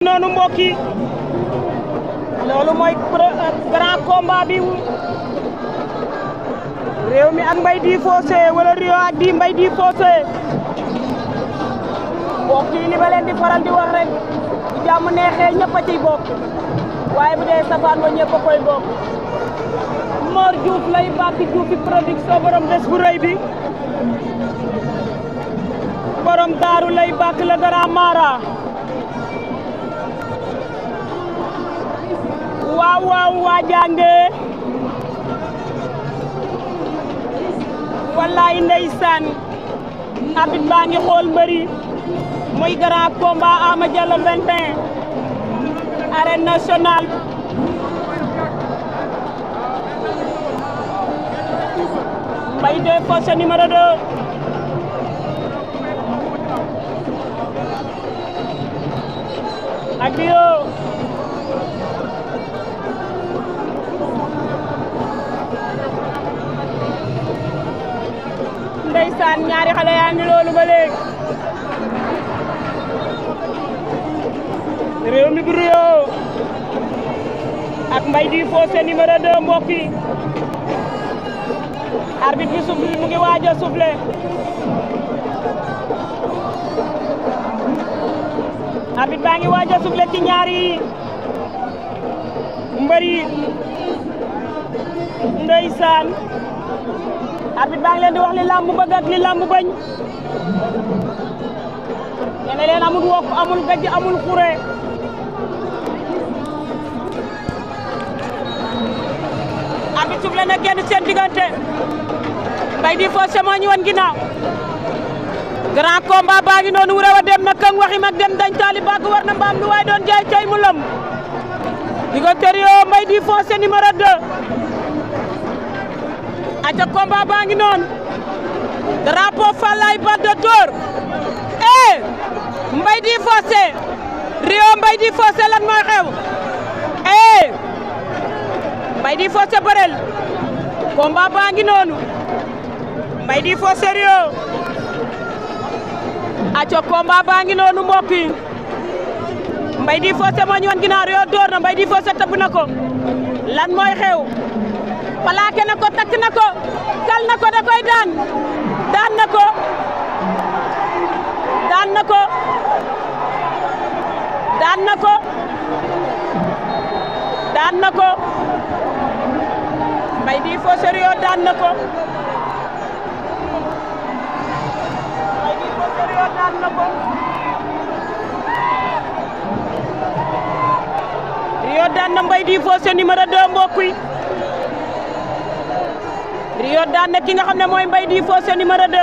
noonu mbokk yi loolu mooy grand combat bi Reuy ak Mbaye Difoncè wala Rio ak Mbaye Difoncè mbokk yi li ma leen di faral di wax rek bu jàmm neexee ñëpp a ciy bokk waaye bu dee safaan ba ñëpp a koy bokk. Mor Diouf lay bàkki Diouf production borom bés bu rëy bi borom daaru lay bàkk la grand mara. waaw waaw waa jànge wallaay ndeysaan abit baa ngi xool mbëri muy grand combat Ama Diallo 21 arène nationale Mbaye Difoncè numéro 2 ak Rio ndeysaan ñaari xale yaa ngi loolu ba léegi Reuy bu Rio ak Mbaye Difoncè numéro 2 mbokk yi arbitre bi souffle mu ngi waaj a souffle arbitre baa ngi waaj a souffle ci ñaari mbër yi ndeysaan arbitre baa ngi leen di wax li làmb bëgg ak li làmb bañ ñene leen amul wokk amul gajj amul xure arbitre souffle na génn seen diggante Mbaye Difoncè moo ñu wan ginnaaw grand combat baa ngi noonu Reuy dem na këng waxi mag dem dañ taali bàgg war na mbaam lu waay doon jaay cay mu lëm diggante Rio Mbaye Difoncè numéro 2 aca combat baa ngi noonu drapeau Falaye Bada Dóor Mbaye Difoncè Rio Mbaye Difoncè lan mooy xew Mbaye Difoncè bërel combat baa ngi noonu Mbaye Difoncè Rio aca combat baa ngi noonu mbokk yi Mbaye Difoncè moo ñu wan ginnaaw Rio door na Mbaye Difoncè tëbb na ko lan mooy xew plaqué na ko takk na ko kal na ko da koy daan daan na ko daan na ko daan na ko daan na ko Mbaye Difoncè Rio daan na ko Mbaye Difoncè Rio daan na ko Rio daan na Mbaye Difoncè numéro 2 mbokk yi Rio daan na ki nga xam ne mooy Mbaye Difoncè numéro 2